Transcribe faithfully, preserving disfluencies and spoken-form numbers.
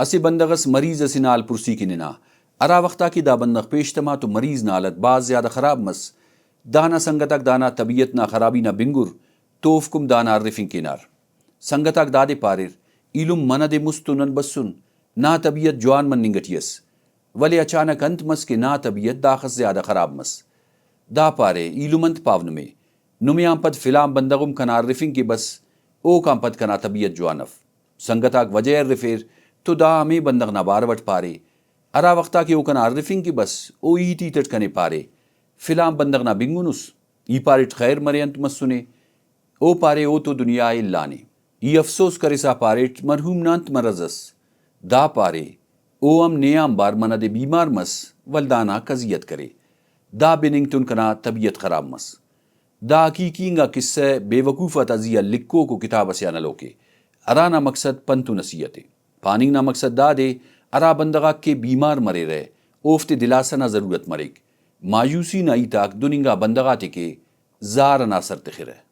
اسہ بندغ اس مریض اسے نا حال پرسی کن ہنا۔ ہرا وخت آ کہ دا بندغ پیش تما تو مریض نا حالت بھاز زیادہ خراب مس۔ دانا سنگت آک دانا طبیعت نا خرابی نا بنگر تو اوفکم دانا ہرفنگ کینار۔ سنگت آک دادے پاریر، ایلم منہ دے مست تو نن بسن، نا طبیعت جوان مننگ ٹی ئس، ولے اچانک انت مس کہ نا طبیعت داخس زیادہ خراب مس۔ دا پارے، ایلم انت پاو نمے؟ نمے آن پد فلان بندغ ہم کنا ہرفنگ کہ بس، اوکان پد کنا طبیعت جوان اف۔ سنگت آک وجہ ہرفیر تو دا ہمے بندغ نا بارو اٹ پارے۔ ہرا وخت آ کہ او کنا ہرفنگ کہ بس، او ہیت ہیت اٹ کنے پارے، فلان بندغ نا بنگنس، ای پاریٹ خیر مرے انت مسنے؟ او پارے او تو دنیا ءِ الانے۔ ای افسوس کرسا پاریٹ مرحوم نا انت مرض ئس؟ دا پارے او ہم نے آنبار منہ دے بیمار مس، ولدانا کذیت کرے۔ دا بننگ تون کنا طبیعت خراب مس۔ دا حقیقی انگا قصہ بے وقوف آتا زی آ لکھوک و کتاب اسے آن ہلوک ءِ، ہرانا مقصد پنت و نصیحت ءِ۔ پاننگ نا مقصد دادے، ہرا بندغ آک کہ بیمار مریرہ، اوفتے دلاسہ نا ضرورت مریک۔ مایوسی نا ہیت آک دن انگا بندغ آتے کہ زار ئنا اثر تخرہ۔